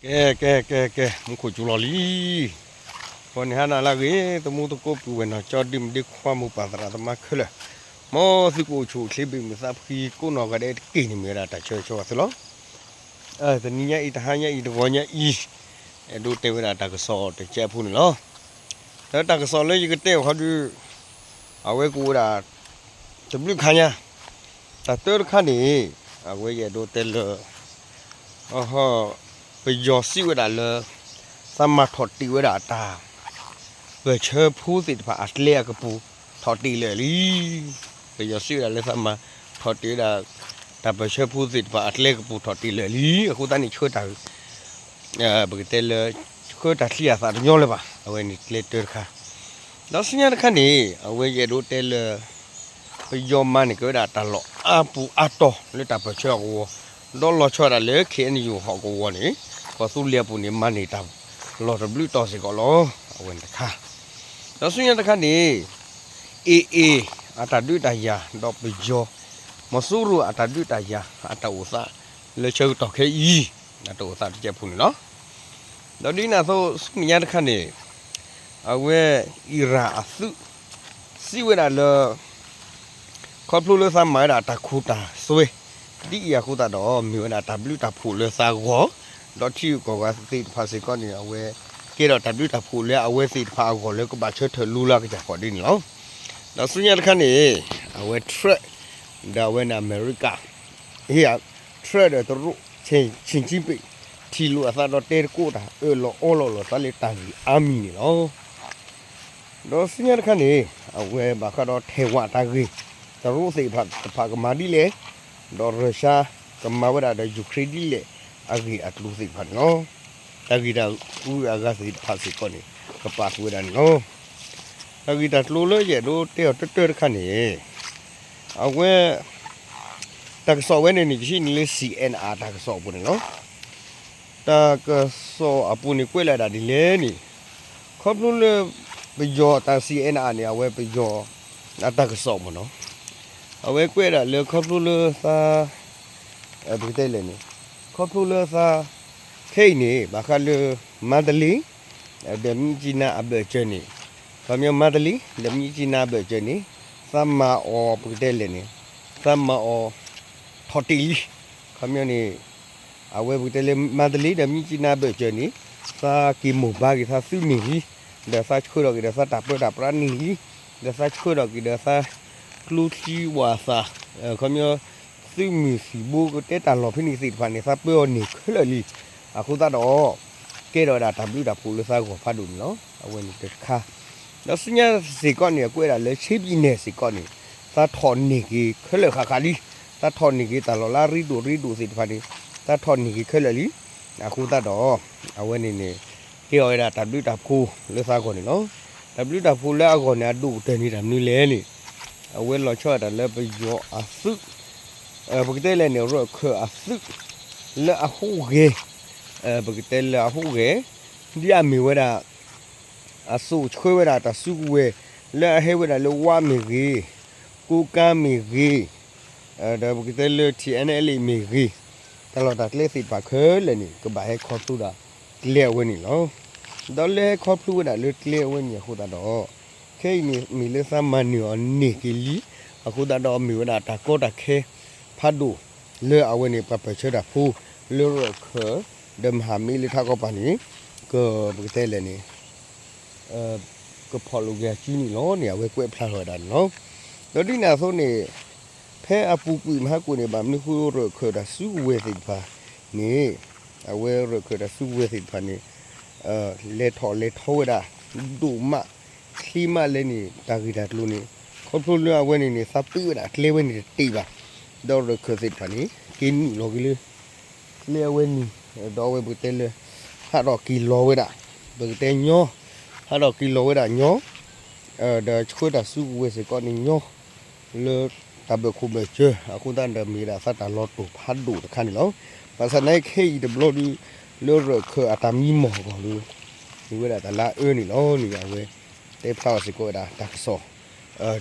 ကဲ ကဲ ကဲ ကဲ မူခိၣ်ကၠူလီၤလံ. ဂီၤန့ၣ်ဟါနၤလၢအဂ့ၤ သမူသကိးပုၢ်ဝဲၢ်နီၢ်ကၠီ ဒ့မုၣ်ဒ့ခွါ မိၢ်ပၢ်သရၣ်သမါခဲလၢာ်, မ်သုကအိၣ်ဆူၣ်အိၣ်ချ့ဘၣ်မုာ်သးဖှံကိးနီၢ်ဂၤဒဲးတက့ၢ်န့ၣ် မ့ၢ်ဝဲဒၣ်တၢ်ဆၢဂ့ၤဆၢဝါသုလီၤ. တနံၤညါအံၤ တဟါညါအံၤ တဂီၤညါအံၤ အဲၣ်ဒိးတဲဝဲဒၣ်တၢ်ကစီၣ်တကဲးဖိန့ၣ်လီၤ. ဒီးတၢ်ကစီၣ်လၢယကတဲအီၤခီဒုး အဝဲကအိၣ်ဝဲဒၣ် တဘျုးခါညါ, တၢ်တၢတခါန့ၣ် အဝဲယအဲၣ်ဒိးတဲလၢ ပယီၤစံးဝဲဒၣ်လၢ သးမၤထီၣ်တ့ၢ်ဝဲဒၣ်တၢ် ပၢၢ်ဆၢဖိသ့ၣ်တဖၣ်အကျဲအကပူၤ ထီၣ်တ့ၢ်လၢာ်လံ. ပယီၤစံးဝဲဒၣ်လၢ သးမၤထီၣ်တ့ၢ်ဝဲဒၣ် တၢ်ပၢၢ်ဆၢဖိသ့ၣ်တဖၣ်အကျဲကပူၤထီၣ်တ့ၢ်လၢာ်လံ. အဃိသတးန့ၣ် ဆှၢတၢ် ပကတဲလၢ ဆှၢတၢ်ချံအသးတညီလၢၤဘၣ်. အဝဲန့ၣ်ကျဲတၢတခါ, ဒီးဆူညါတခါန့ၣ် အဝဲယအဲၣ်ဒိးတဲလၢ ပယီၤမၤန့ၢ်က့ၤဝဲဒၣ်တၢ်လီၢ်အါပူၤအါတီၤလၢတၢ်ပၢၢ်ဆၢအကဝီၤ, ဒီးလီၤဆီဒၣ်တၢ်လၢ ခ့ၣ်အဲၣ်ယူၣ် ဟီၣ်ကဝီၤန့ၣ် ကီၢ်သူလ့ၤအပူၤန့ၣ် မၤန့ၢ်တၢ်လီၢ်တဘျုးတီၤစ့ၢ်ကီးလီၤ. အဝဲန့ၣ်တခါ, ဒီးဆူညါတခါန့ၣ် AA အတၢ်ဒုးတၢ်ယၤ ဒီးပယီၤ မီၤစိရိၤအတၢ်ဒုးတၢ်ယၤ အတၢ်အိၣ်သးလၢဆၢကတီၢ်ခဲအံၤ အတၢ်အိၣ်သးတကဲးဖိန့ၣ်လီၤ. ဒီးဒ်န့ၣ်အသိး ဆူမဲာ်ညါတခါန့ၣ် အဝဲ အံရၣ်အသုး စံးဝဲဒၣ်လၢ ခီဖျိလၢသးမၤဝဲဒၣ်တၢ်ခိတၢ်သွဲ ဒ်အံၤအဃိသတးဒီး မ့ၢ်ဝဲဒၣ်တၢ်ဘျုးတၢ်ဖှိၣ်လၢသးဂီၢ်, ဒီးထံဂုၤကီၢ်ဂၤသ့ၣ်တဖၣ်စ့ၢ်ကီးန့ၣ် အဝဲကဲထီၣ်တၢ်ဘျုးတၢ်ဖှိၣ်လၢအဝဲသ့ၣ်တဖၣ်အဂီၢ်လၢကဘၣ်ဆၢထၢၣ်လိၤလၢကစၢ်ဃီဒ်န့ၣ်လီၤ. ဒီးဆူညါတခါန့ၣ် အဝဲ Trump ဒီးအဝဲန့ၣ်အမဲရကၤ Trump ဒီးတရူး Xi Jinping ထံၣ်လိာ်အသးဒီးတဲသကိးတၢ်အၢၣ်လီၤအီလီၤလိာ်သးလၢတၢ်ဂ့ၢ်အါမံၤန့ၣ်လီၤ. ဒီးဆူညါတခါန့ၣ် အဝဲဘၣ်ဃးဒီးထဲၣ်ဝးတၢ်ဂ့ၢ် တရူးသ့ၣ်တဖၣ်ကမၤဒ်လဲၣ်, ဒီးရၢၤၡါကမၤဝဲဒၣ်ဒီးယူၤခရ့ၣ်ဒ်လဲၣ် အဂ့ၢ်အကျိၤသ့ၣ်တဖၣ်န့ၣ်လီၤ. တၢ်ဂ့ၢ်တၢ်အုၣ်အဂၤသ့ၣ်တဖၣ်စ့ၢ်ကီးန့ၣ် ကပာ်ဃုာ်ဝဲဒၣ်န့ၣ်လီၤ. တၢ်ဂ့ၢ်တၢ်ကျိၤလၢယအဲၣ်ဒိးတဲအီၤတၢတၢတခါန့ၣ် အဝဲ တၢ်ကစီၣ်ဝဲန့ၣ်န့ၣ် ယဟံးန့ၢ်လၢ C N R တၢ်ကစီၣ်အပူၤန့ၣ်လီၤ. တၢ်ကစီၣ်အပူၤန့ၣ် ကွဲးလီၤဒၣ်ဒ်လဲၣ်န့ၣ် ခီဖျိလၢ ပယီၤတၢ် C N R န့ၣ် အဝဲပယီၤ အတၢ်ကစီၣ်မ့ၢ်နီၤ, အဝဲကွဲးဒၣ်လၢခီဖျိလၢသး ပကတဲလဲၣ်န့ၣ် ခီဖျိလၢသး ခဲအံၤန့ၣ် ဘၣ်ဃးလၢ မါတလ့ ဒီးမြစ်ကြီးနား အဘၢၣ်စၢၤန့ၣ်, ခီပညီ မါတလ့ ဒီးမြစ်ကြီးနား အဘၢၣ်စၢၤန့ၣ် သးမၤအီၤ ပကတဲလဲၣ်န့ၣ် သးမၤအီၤ ထီၣ်တ့ၢ်လံ. ခီပညီန့ၣ် အဝဲပကတဲလၢ မါတလ့ ဒီးမြစ်ကြီးနား အဘၢၣ်စၢၤန့ၣ် သးက့ၤမိၢ်ဘါက့ၤသးသုးမ့ၢ်လံ, ဒီးသးဆှၢထီၣ်က့ၤဒီးသးတၢ်ပၢတၢ်ပြးန့ၢ်လံ, ဒီးသးဆှၢထီၣ်က့ၤဒီးသး ကျိချံဝၣ်သၣ် ခီပညီ သုးမုၢ်သံၣ်ဘိကတဲတၢ်လီၢ်ဖဲန့ၣ်သ့ၣ်တဖၣ်န့ၣ် သးပၢအီၤန့ၢ်ခဲလၢာ်လံ. အဃိသတးဒီး ကဲထီၣ်ဝဲဒၣ်တၢ်ဘျုးတၢ်ဖှိၣ်လၢသးဂီၢ်ဖးဒိၣ်န့ၣ်လီၤ. အဝဲန့ၣ်တခါ, ဒီးဆူညါစ့ၢ်ကီးန့ၣ် အကွဲးဒၣ်လၢ ချင်းပြည်နယ် စ့ၢ်ကီးန့ၣ် သးထီၣ်န့ၢ်က့ၤခဲလၢာ်ဃၣ်ဃၣ်လံ. သးထီၣ်န့ၢ်က့ၤတၢ်လီၢ်လၢအရ့ဒိၣ်ရ့ဒိၣ်သ့ၣ်တဖၣ်န့ၣ် သးထီၣ်န့ၢ်က့ၤခဲလၢာ်လံ. အဃိသတးဒီး အဝဲန့ၣ်န့ၣ် ကဲထီၣ်ဝဲဒၣ်တၢ်ဘျုးတၢ်ဖှိၣ်လၢသးဂီၢ်န့ၣ်လီၤ. တၢ်ဘျုးတၢ်ဖှိၣ်လၢအဂီၢ်န့ၣ် အဒိၣ်ကတၢၢ်န့ၣ်တၢ်မနုၤလဲၣ်န့ၣ်, အဝဲလီၤဆီဒၣ်တၢ်လၢပယီၤအသုး ပကတဲလဲၣ်န့ၣ် ရၢၣ်ခၢၣ်အသုး လၢအဟူးဂဲၤ ပကတဲလၢအဟူးဂဲၤ ဒ်အမ့ၢ်ဝဲဒၣ် အစိာ်ဆှၢဝဲဒၣ်တၢ်စုကဝဲၤ လၢအဟဲဝဲဒၣ်လၢဝါမ့ၢ်ဂ့ၤ, ကိးကါမ့ၢ်ဂ့ၤ, ဒီးပကတဲလၢ ထံၣ်အဲၣ်အဲၣ်လ့ၣ် မ့ၢ်ဂ့ၤ, တၢ်လီၢ်တၢ်ကျဲသ့ၣ်တဖၣ်ခဲလၢာ်န့ၣ် ကဘၣ်ဟဲခီဖျိဒၣ်ကျဲအဝဲန့ၣ်လီၤ. ဒီးလၢဟဲခီဖျိဝဲဒၣ်လၢကျဲအဝဲန့ၣ်အဃိသတးဒီး ခဲအံၤန့ၣ်မ့ၢ်လၢသးမၤန့ၢ်အီၤန့ၢ်က့ၤလံ, အဃိသတးဒီးမ့ၢ်ဝဲဒၣ်တၢ်ကီတၢ်ခဲဖးဒိၣ် လၢအဝဲန့ၣ် ပှၤပၢၢ်ဆၢတၢ်ဖိ လၢရၢၣ်ခၢၣ် ဒီးမဟာမိတ် လၢထးကီၢ်ပၤန့ၣ် က ပကတဲလဲၣ်န့ၣ် ကဖီၣ်လိာ်က့ၤအစုန့ၣ်လီၤန့ၣ် အဝဲကွဲးဖျါထီၣ်ဝဲဒၣ်န့ၣ်လီၤ. ဒီးဒ်န့ၣ်အသိးန့ၣ် ဖဲအပူၤကွံာ်မဟါကိၣ်န့ၣ် ဘၣ်မနုၤဃိရၢၣ်ခၢၣ်တၢ်စုကဝဲၤသ့ၣ်တဖၣ်န့ၣ် အဝဲရၢၣ်ခၢၣ်တၢ်စုကဝဲၤသ့ၣ်တဖၣ်န့ၣ် လဲၤထီၣ်လဲၤထီဝဲဒၣ် ဒိၣ်မး ချ့မးလဲၣ်န့ၣ် တၢ်ဂ့ၢ်တၢ်ကျိၤန့ၣ် ခီဖျိလၢအဝဲန့ၣ်န့ၣ် သးပ့ၤဝဲဒၣ်ကျဲဝဲန့ၣ်တတ့ၢ်ဘၣ်, ဒီးရၢၣ်ခၢၣ်သ့ၣ်တဖၣ်န့ၣ် က့ၤနုာ်လီၤက့ၤလၢ ကျဲအဝဲန့ၣ် ဒီးအဝဲပကတဲလၢ ဟးထီၣ်က့ၤလီၤဝဲဒၣ် ပကတဲညီ ဟးထီၣ်က့ၤလီၤဝဲဒၣ်ညီ ဒီးဆှၢတၢ်စုကဝဲၤစ့ၢ်ကီးန့ၣ်ညီ လၢတၢ်ဘၢၣ်ခိၣ်ဘၢၣ်စၢၤ အဃိသတးဒီးမ့ၢ်ဝဲဒၣ်သးတၢ်လီၤတိာ်ဖးဒိၣ်တခါန့ၣ်လီၤ. ဘၣ်ဆၣ်သနာ်က့ခဲအံၤတဘျီဒုး လၢရၢၣ်ခၢၣ်အတၢ်မံမီၢ်အဂီၢ်ဒီး မ့ၢ်ဝဲဒၣ်တၢ်လၢအအၢန့ၣ်လီၤန့ၣ် အဝဲတဲဖျါအီၤစ့ၢ်ကီးဝဲဒၣ်တၢ်ကစီၣ်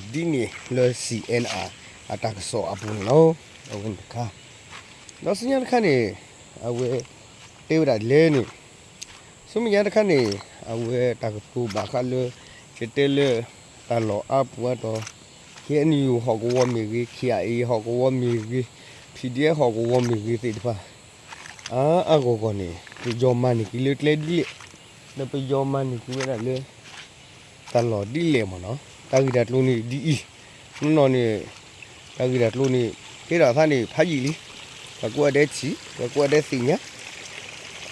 ဒ်န့ၣ်လၢ C N R အတၢ်ကစီၣ်အပူၤန့ၣ်လီၤ. အဝဲန့ၣ်တခါ ဒီးဆူညါတခါန့ၣ် အဝဲ တဲဝဲဒၣ်လဲၣ်န့ၣ်, ဆူမဲာ်ညါတခါန့ၣ် အဝဲတၢ်ကတိၤဘၣ်ဃးလၢ ယတဲလၢ တၢ်လီၢ်အါပူၤအါတီၤ ခ့ၣ်အဲၣ်ယူၣ် ဟီၣ်ကဝီၤမ့ၢ်ဂ့ၤ, ခ့ၣ်အဲၣ်အ့ၣ် ဟီၣ်ကဝီၤမ့ၢ်ဂ့ၤ, ဖံၣ်ဒံၣ်အ့ၣ် ဟီၣ်ကဝီၤမ့ၢ်ဂ့ၤသ့ၣ်တဖၣ် အါအါဂီၢ်ဂီၢ်န့ၣ် ပယီၤမၤန့ၢ်က့ၤလၢကျဲဒ်လဲၣ်, ဒီးပယီၤမၤန့ၢ်က့ၤဝဲဒၣ်လၢ တၢ်လီၢ်ဒ်လဲၣ်မ့ၢ်နီၤ, တၢ်ဂ့ၢ်တၢ်ကျိၤန့ၣ်ဒ်အံၤ, နီၢ်နီၢ်န့ၣ် တၢ်ဂ့ၢ်တၢ်ကျိၤန့ၣ် ကဲထီၣ်အသးန့ၣ်ဖးယံာ်လံ, ပှၤကိးဂၤဒဲးထံၣ် ပှၤကိးဂၤဒဲးသ့ၣ်ညါ,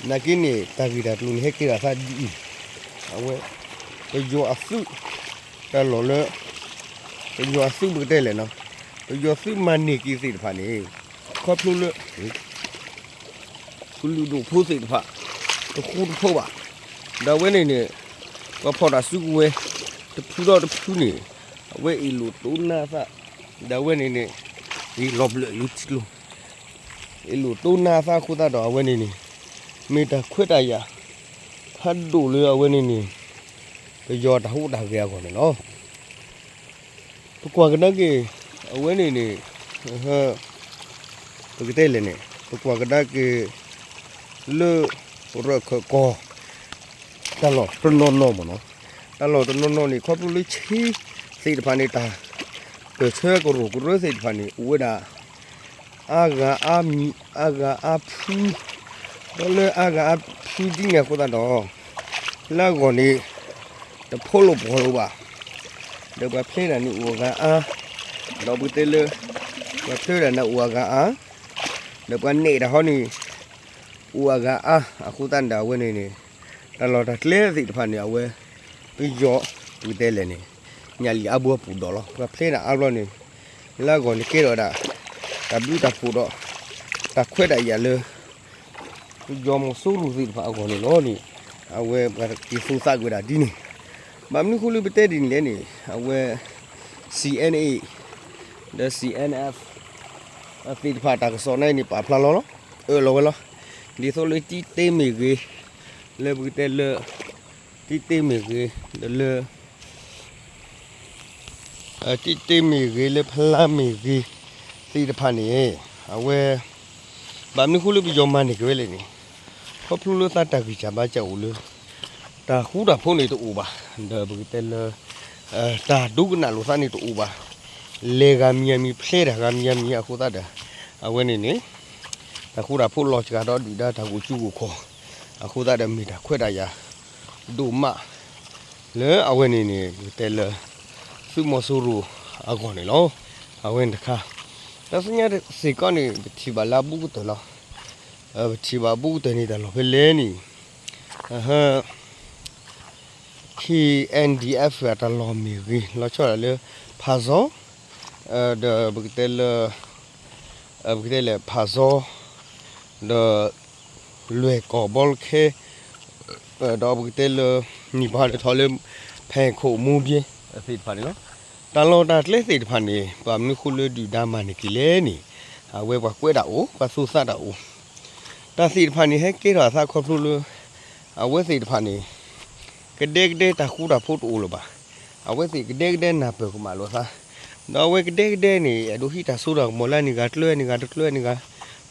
နာ်က့န့ၣ် တၢ်ဂ့ၢ်တၢ်ကျိၤန့ၣ် ဟဲကဲထီၣ်အသးဒ်အံၤ, အဝဲ ပယီၤအသုး တၢ်လီၢ်လၢ ပယီၤအသုးပကတဲလဲၣ်နီၤ, ပယီၤသုးမၤန့ၢ်က့ၤသ့ၣ်တဖၣ်န့ၣ် ခီဖျိလၢ ကလုာ်ဒူၣ်ဖိသ့ၣ်တဖၣ် တဃူတဖိးဘၣ်, ဒီးအဝဲန့ၣ်န့ၣ် ပှၤဖီၣ်တၢ်စုကဝဲၤ တဖုဒီးတဖုန့ၣ် အဝဲအ့ၣ်လိာ်တိနါအသး, ဒီးအဝဲန့ၣ်န့ၣ် လီၤဘျၢၣ်လၢထံကျိ အ့ၣ်လိာ်တိနါအသးအဃိသတးဒီး အဝဲန့ၣ်န့ၣ် မ့ၢ်တၢ်ခွဲးတၢ်ယာ် ဖးဒိၣ်လၢအဝဲန့ၣ်န့ၣ် ပယီၤတၢ်ဟူးတၢ်ဂဲၤအဂီၢ်န့ၣ်လီၤ. ပကွၢ်ကဒါက့ၤ အဝဲန့ၣ်န့ၣ် ပကတဲလဲၣ်န့ၣ် ပကွၢ်ကဒါက့ၤ လၢ ရၢၢ်ခၢၣ်ကီၢ် တၢ်လီၢ်တနီၤနီၤမ့ၢ်နီၤ, တၢ်လီၢ်တနီၤနီၤန့ၣ် ခီဖျိလၢဆ့သ့ၣ်တဖၣ်န့ၣ် တၢ်ပၢၢ်ဆၢကရူၢ်ကရၢသ့ၣ်တဖၣ်န့ၣ် အိၣ်ဝဲဒၣ် အါဂၤအါမံၤ အါဂၤအါဖု, ဒီးလၢအါဂၤအါဖုဒ်န့ၣ်အဃိသတးဒီး လၢအဂီၢ်န့ၣ် တဖိးလိာ်ပှီၢ်လိာ်ဘၣ်, ဒီးပှၤဖျဲဒၣ်န့ၣ်အိၣ်အဂၤအါ, ဒီးပကတဲလၢ ပှၤဖျဲဒၣ်န့ၣ်အိၣ်အဂၤအါ, ဒီးပှၤနဲၣ်တၢ်ဟီန့ၣ် အိၣ်အဂၤအါ, အဃိသတးန့ၣ်ဒီးအဝဲန့ၣ်န့ၣ် တၢ်လီၢ်တၢ်ကျဲသ့ၣ်တဖၣ်န့ၣ် အဝဲ ပယီၤ ပကတဲလဲၣ်န့ၣ် ညၣ်လံၣ်အါဘိအပူၤဒီးလီၤ. ပှၤဖျဲဒၣ်အါဘျီန့ၣ် လၢအဂီၢ်န့ၣ်ကဲထီၣ်ဝဲဒၣ် တၢ်ဘျုးတၢ်ဖှိၣ်ဒီး တၢ်ခွဲးတၢ်ယာ်လၢ ပယီၤမီၤစိရိၤသ့ၣ်တဖၣ်အဂီၢ်န့ၣ်လီၤန့ၣ် အဝဲပှၤက့ၤသိသးကွံာ်ဝဲဒၣ်ဒ်န့ၣ်, ဘၣ်မနုၤဃိလၢပတဲဒ်န့ၣ်လဲၣ်န့ၣ် အဝဲ C N A ဒီး C N F သ့ၣ်တဖၣ်တၢ်ကစီၣ်န့ၣ်န့ၣ် ပာ်ဖျါလီၤလီၤ အၢၣ်လီၤဝဲလီၤ. ဒ်သိးလၢတံၢ်တ့မ့ၢ်ဂ့ၤ လၢပကတဲလၢ တံၢ်တ့မ့ၢ်ဂ့ၤ ဒီးလၢ တံၢ်တ့မ့ၢ်ဂ့ၤ လၢဖလါမ့ၢ်ဂ့ၤ သ့ၣ်တဖၣ်န့ၣ် အဝဲ ဘၣ်မနုၤဃိလၢပယီၤမၤန့ၢ်က့ၤဝဲလဲၣ်န့ၣ် ခီဖျိလၢသးတၢ်ဂံၢ်စၢ်ဘါစၢ်အိၣ်လၢ တၢ်ဃူတၢ်ဖိးန့ၣ်တအိၣ်ဘၣ်, ဒီးပကတဲလၢ တၢ်ဒိကနၣ်လိာ်သးန့ၣ်တအိၣ်ဘၣ်, လဲၤဂၤမံၤဂၤမံၤ ဖျဲတၢ်ဂၤမံၤဂၤမံၤအဃိသတးဒီး အဝဲန့ၣ်န့ၣ် တၢ်ဃူတၢ်ဖိးလီၤစှၤဒီးဒုၣ်ဒါတၢ်ဂိၢ်ကၠူဂိၢ်ခီၣ် အဃိသတးဒီးမ့ၢ်တၢ်ခွဲးတၢ်ယာ် ဒိၣ်မး လၢအဝဲန့ၣ်န့ၣ် ပကတဲလၢ သုးမီၤစိရိၤအဂီၢ်န့ၣ်လီၤ. အဝဲန့ၣ်တခါ တၢ်သ့ၣ်ညါစ့ၢ်ကီးန့ၣ် ပထံၣ်ဘၣ်လၢအဘူးကတၢၢ်လီၤ. ပထံၣ်ဘၣ်ဘူးကတၢၢ်န့ၣ် တၢ်လီၢ်ဖဲလဲၣ်န့ၣ် K N D F အတၢ်လီၢ်မ့ၢ်ဂ့ၤ လီၤဆီဒၣ်တၢ်လၢ ဖးစီ ဒီးပကတဲလၢ ပကတဲလၢဖးစီ ဒီး လွဲၢ်ကီၢ်ဘီလခဲ ဒီးပကတဲလၢ နံၣ်ပၤဒီးထီၣ်လၢ ဖဲခိၣ်မူဘျ့ သ့ၣ်တဖၣ်န့ၣ်လီၤ. တၢ်လီၢ်တၢ်ကျဲသ့ၣ်တဖၣ်န့ၣ် ဘၣ်မနုၤဃိလၢဒုၣ်ဒါမၤန့ၢ်က့ၤလဲၣ်န့ၣ် အဝဲပှၤကွဲးတၢ်အိၣ် ပှၤသူသးတၢ်အိၣ် တၢ်သ့ၣ်တဖၣ်န့ၣ် ဟဲကဲထီၣ်အသးခီဖျိလၢ အဝဲသ့ၣ်တဖၣ်န့ၣ် ကဒဲကဒဲတၢ်ဃူတၢ်ဖိးတအိၣ်လၢၤဘၣ်. အဝဲသ့ၣ်ကဒဲကဒဲနၢ်ပၢၢ်ကမၣ်လိာ်သး ဒီးအဝဲကဒဲကဒဲန့ၣ် အဲၣ်ဒိးဟံးတၢ်စိတၢ်ကမီၤလၢန့ၣ်ဂၤတကျၢၤ န့ၣ်ဂၤတကျၢၤ န့ၣ်ဂၤ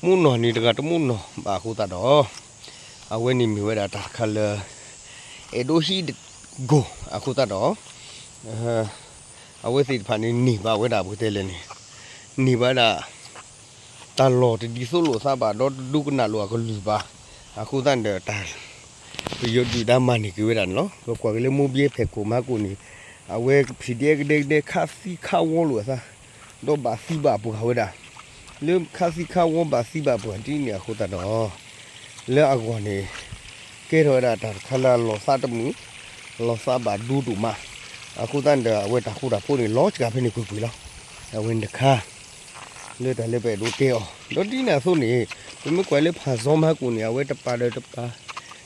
မူနီၢ်န့ၣ်တဂၤတမူနီၢ်ဘၣ်အဃိသတးဒီး အဝဲန့ၣ်မ့ၢ်ဝဲဒၣ်တၢ်တခါလၢ အဲၣ်ဒိးဟံးတဂ့ၤအဃိသတးဒီး အဝဲသ့ၣ်တဖၣ်န့ၣ် န့ၢ်ဘၣ်ဝဲဒၣ်ပကတဲလဲၣ်န့ၣ် န့ၢ်ဘၣ်ဒၣ် တၢ်လီၢ်တဒ်သိးလိာ်သးဘၣ် ဒီးတဒိကနၣ်လိာ်အကလုၢ်ဘၣ်. အဃိသတးန့ၣ်ဒီး တၢ် ပယီၤဒုၣ်ဒါမၤန့ၢ်က့ၤဝဲဒၣ်န့ၣ်လီၤ. ပကွၢ်က့ၤလၢမိၢ်ဘျဲဖဲၣ်ကိၣ်မၤကိၣ်န့ၣ် အဝဲ ဖံၣ်ဒဲကဒဲကဒဲ ခးသံခးဝီလိာ်အသး ဒီးဘၣ်သံဘၣ်ပှၢ်ဝဲဒၣ် လၢခးသံခးဝီဘၣ်သံဘၣ်ပှၢ်ဒ်န့ၣ်အဃိသတးဒီး လၢအဂီၢ်န့ၣ် ကဲထီၣ်ဝဲဒၣ်တၢ်တခါလၢအလီၤသးတမုာ် လီၤသးဘၣ်ဒိဒိၣ်မး အဃိသတးန့ၣ်ဒီး အဝဲတၢ်ဃူတၢ်ဖိးန့ၣ် လီၤစှၤဖဲန့ၣ်ကွ့ၢ်ကွ့ၢ်လီၤ. အဝဲန့ၣ်တခါ လၢတၢ်လၢပအဲၣ်ဒိးတဲအီၤ ဒီးဒ်န့ၣ်အသိးန့ၣ် ပမ့ၢ်ကွၢ်လၢဖးစီမၤကိၣ်န့ၣ် အဝဲတပၤဒီးတပၤ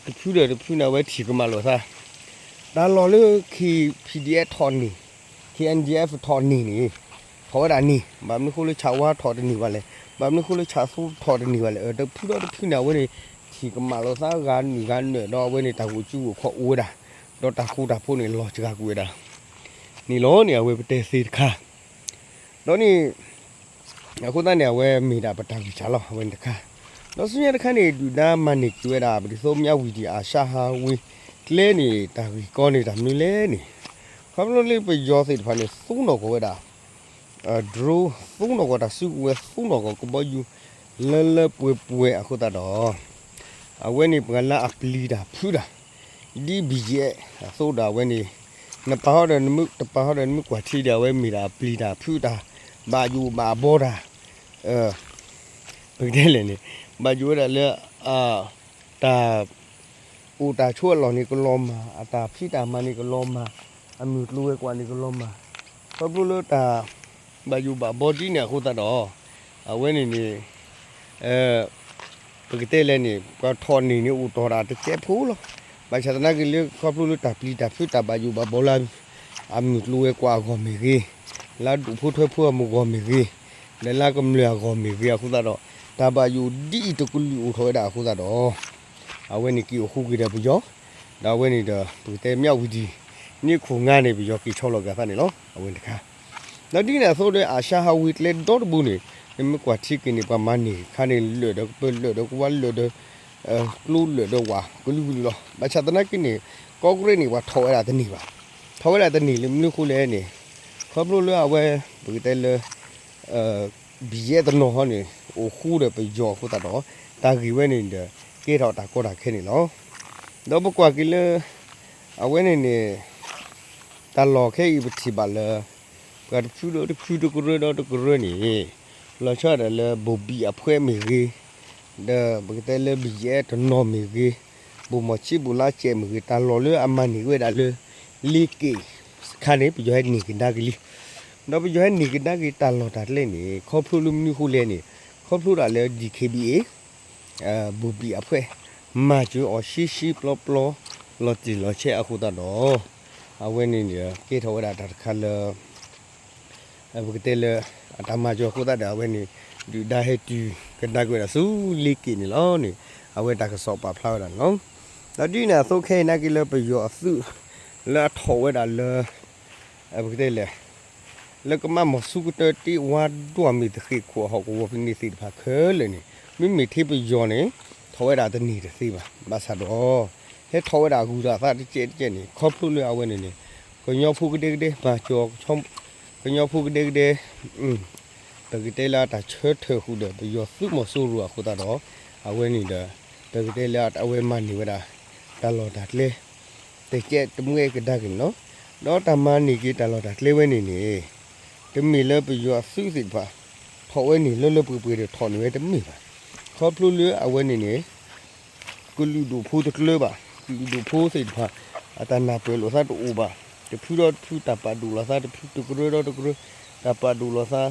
တဖုဒီးတဖုန့ၣ် အဝဲထံၣ်ကမၣ်လိာ်သး တၢ်လီၢ်လၢ K P D F ထီၣ်န့ၢ် K N D F ထီၣ်န့ၢ်န့ၣ် ထီၣ်ဝဲဒၣ်န့ၣ် ဘၣ်မနုၤဃိလၢဆၣ်ဝါထီၣ်တန့ၢ်ဘၣ်လဲၣ် ဘၣ်မနုၤဃိလၢဆၣ်သိထီၣ်တန့ၢ်ဘၣ်လဲၣ် တဖုဒီးတဖုန့ၣ် အဝဲန့ၣ် ထံၣ်ကမၣ်လိာ်သးဂၤနုာ်ဂၤနုာ်ဒီး အဝဲန့ၣ်တၢ်ဂိၢ်ကၠူဂိၢ်ခီၣ်အိၣ်ဝဲဒၣ် ဒီးတၢ်ဃူတၢ်ဖိးန့ၣ် လီၤစှၤကွံာ်ဝဲဒၣ် န့ၣ်လီၤန့ၣ် အဝဲပတဲသ့တခါ ဒီးန့ၣ် အဃိသတးန့ၣ် အဝဲမ့ၢ်ဒၣ်ပတၢ်ဂံၢ်စၢ်လီၤ အဝဲန့ၣ်တခါ ဒီးဆူညါတခါန့ၣ် ဒုၣ်ဒါမၤန့ၢ်က့ၤဝဲဒၣ် ပဒ်သိးမၠးဝံၤဒံး အၤၡါဟးဝ့ကျဲန့ၣ် တၢ်ဂ့ၢ်ကီန့ၣ်တၢ်မနုၤလဲၣ်န့ၣ်, ခီဖျိလၢပယီၤသ့ၣ်တဖၣ်န့ၣ် သူနီၢ်ကီၢ်ဝဲဒၣ် drone သူနီၢ်ကီၢ်တၢ်စုကဝဲၤ သူနီၢ်ကီၢ်ကဘီယူၤ လၢလၢပှဲၤပှဲၤအဃိသတးဒီး အဝဲန့ၣ်ပှၤလၢအပျံၤတၢ်ဖုးတၢ် ဒ် ဘံၣ်ယဲၣ် အသိးဒီးအဝဲန့ၣ် နပာ်ဟီဒီးနမ့ၢ်တပာ်ဟီဒီးနမ့ၢ်ကွၢ်ထံဒီး အဝဲမ့ၢ်ဒၣ်ပျံၤတၢ်ဖုးတၢ် ဘၣ်ယိၣ်ဘၣ်ဘီတၢ် ပကတဲလဲၣ်န့ၣ် ဘၣ်ယိၣ်ဝဲဒၣ်လၢ တၢ် အိၣ်တၢ်ဆိးအလီၢ်န့ၣ်ကလီၤမၢ်, အတၢ်ဖံးတၢ်မၤန့ၣ်ကလီၤမၢ်, အမုၢ်ကျိၤဝဲၤကွာ်န့ၣ်ကလီၤမၢ်, ခီဖျိလၢတၢ် ဘၣ်ယိၣ်ဘၣ်ဘီဒ်န့ၣ်အဃိသတးဒီး အဝဲန့ၣ်န့ၣ် ပကတဲလဲၣ်န့ၣ် ပှၤထီၣ်န့ၢ်န့ၣ်အိၣ်တီၢ်ဒၣ်တစဲးဖိလီၤ. ဘၣ်ဆၣ်သနာ်က့လၢခီဖျိလၢတၢ်ပျံၤတၢ်ဖုးတၢ်ဘၣ်ယိၣ်ဘၣ်ဘီလၢ အမုၢ်ကျိၤဝဲၤကွာ်အဂီၢ်မ့ၢ်ဂ့ၤ, လၢဒူၣ်ဖိထၢဖိအဂီၢ်မ့ၢ်ဂ့ၤ, ဒီးလၢကမျၢၢ်အဂီၢ်မ့ၢ်ဂ့ၤအဃိသတးဒီး တၢ်ဘၣ်ယိၣ်ဒ်အံၤတကလုာ်အိၣ်ထီၣ်ဝဲဒၣ်အဃိသတးဒီး အဝဲန့ၣ်က့ၤအိၣ်ဃူက့ၤဒီးပယီၤ, ဒီးအဝဲန့ၣ်ဒီး ပကတဲမၠးဝံၤဒံး န့ၢ်ခိၣ်ငါန့ၣ် ပယီၤက့ၤဆီလီၤက့ၤအသးန့ၣ်လီၤ. အဝဲန့ၣ်တခါ ဒီးဒ်န့ၣ်အသိးဒီး အၤၡါဟးဝ့ကျဲဒီတဘိန့ၣ် နမ့ၢ်ကွၢ်ထံက့ၤန့ၣ် ပှၤမၤန့ၢ်ခါန့ၣ် လၢာ်ဒီးကပၢၤ လၢာ်ဒီးကဝါ လၢာ်ဒီး ကျိလၢာ်ဒီးဝၣ်ကလုာ်ကလုာ်လီၤ. ဘၣ်ဆၣ်သနာ်က့န့ၣ် ကီၢ်ကရ့ၣ်န့ၣ် ပှၤထီၣ်ဝဲဒၣ်တန့ၢ်ဘၣ်. ထီၣ်ဝဲဒၣ်တန့ၢ်လၢမနုၤအဃိလဲၣ်န့ၣ် ခီဖျိလၢအဝဲ ပကတဲလၢ ဘံၣ်ယဲၣ်တနီၤဟီန့ၣ် အိၣ်ဃူဒီးပယီၤအဃိသတးဒီး တၢ်ဂ့ၢ်ဝဲန့ၣ်ဒီး ကဲထီၣ်တၢ်ကီတၢ်ခဲန့ၣ်လီၤ. ဒီးပကွၢ်က့ၤလၢ အဝဲန့ၣ်န့ၣ် တၢ်လီၢ်ခဲအံၤပထံၣ်ဘၣ်လၢ ပှၤတဖုဒီးတဖုတကရၢဒီးတကရၢန့ၣ် လီၤဆီဒၣ်တၢ်လၢ ဘိၣ်ဘံၣ်အဖှဲမ့ၢ်ဂ့ၤ, ဒီးပကတဲလၢဘံၣ်ယဲၣ်တနီၤမ့ၢ်ဂ့ၤ, ဘိၣ်မီၢ်ဆံးဘိၣ်လါစဲးမ့ၢ်ဂ့ၤ တၢ်လီၢ်လၢအမၤန့ၢ်ဝဲဒၣ်လၢ လ့က့ၣ်စခါန့ၣ် ပယီၤဟဲန့ၢ်ကဒါက့ၤလံ. ဒီးပယီၤဟဲန့ၢ်ကဒါက့ၤတၢ်လီၢ်တၢ်ကျဲန့ၣ် ခီဖျိလၢမနုၤအဃိလဲၣ်န့ၣ် ခီဖျိဒၣ်လၢ ဒံၣ်ခ့ဘံၣ်အ့ၣ် ဘိၣ်ဘံၣ်အဖှဲ မၤစၢၤအီၤရှံရှံပျီပျီ လီၤတံၢ်လီၤဆဲးအဃိသတးဒီး အဝဲန့ၣ်န့ၣ် ကဲထီၣ်ဝဲဒၣ်တၢ်တခါလၢ ပကတဲလၢ အတၢ်မၤစၢၤအဃိသတးဒီး အဝဲန့ၣ် ဒုၣ်ဒါဟဲတုၤကဒါက့ၤဝဲဒၣ်ဆူလ့က့ၣ်န့ၣ်လီၤန့ၣ် အဝဲတၢ်ကစီၣ်ပာ်ဖျါဝဲဒၣ်န့ၣ်လီၤ. ဒီးဒ်န့ၣ်အသိးခဲအံၤနာ်က့လၢ ပယီၤအသုး လၢအထီၣ်ဝဲဒၣ်လၢ ပကတဲလဲၣ် လၢကမၣ်မီၢ်ဆူကတၢၢ်တ့ဝါဒွၣ်မ့ၢ်သဃ့ၣ်ခိၣ်အဟီၣ်ကဝီၤဖဲန့ၣ်သ့ၣ်တဖၣ်ခဲလၢာ်န့ၣ် မ့မ့ၢ်ထဲပယီၤန့ၣ် ထီၣ်ဝဲဒၣ်တန့ၢ်တသ့ဘၣ်. ဘၣ်ဆၣ်ဒီး ဟဲထီၣ်ဝဲဒၣ်ဂုၤထီၣ်အသးတကဲးတကဲးန့ၣ် ခီဖျိလၢအဝဲန့ၣ်န့ၣ် ကညီဖိကဒဲကဒဲ မၤစၢၤ ကညီဖိကဒဲကဒဲ ပကတဲလၢအတၢ်ဆၢထၢၣ်ဃုာ်ဒီး ပယီၤသုးမီၤစိရိၤအဃိသတးဒီး အဝဲန့ၣ်ဒီး ပကတဲလၢအဝဲမၤန့ၢ်ဝဲဒၣ် တၢ်လီၢ်တၢ်ကျဲ တကဲးတမှဲကဒါက့ၤန့ၣ်လီၤ. ဒီးတၢ်မၤန့ၢ်က့ၤတၢ်လီၢ်တၢ်ကျဲဝဲန့ၣ်န့ၣ် တမ့ၢ်လၢပယီၤအသုးသ့ၣ်တဖၣ် ထီၣ်ဝဲန့ၣ်လၢလၢပှဲၤပှဲၤဒီးထီၣ်န့ၢ်ဝဲတမ့ၢ်ဘၣ်. ခီဖျိလၢအဝဲန့ၣ်န့ၣ် ကလုာ်ဒူၣ်ဖိတကျၢၤဘၣ်, ကလုာ်ဒူၣ်ဖိသ့ၣ်တဖၣ် အတၢ်နၢ်ပၢၢ်လိာ်သးတအိၣ်ဘၣ်, တဖုဒီးတဖုတၢ်ပာ်ဒိၣ်လိာ်သး, တဖုတကရၢဒီးတကရၢ တၢ်ပာ်ဒိၣ်လိာ်သး,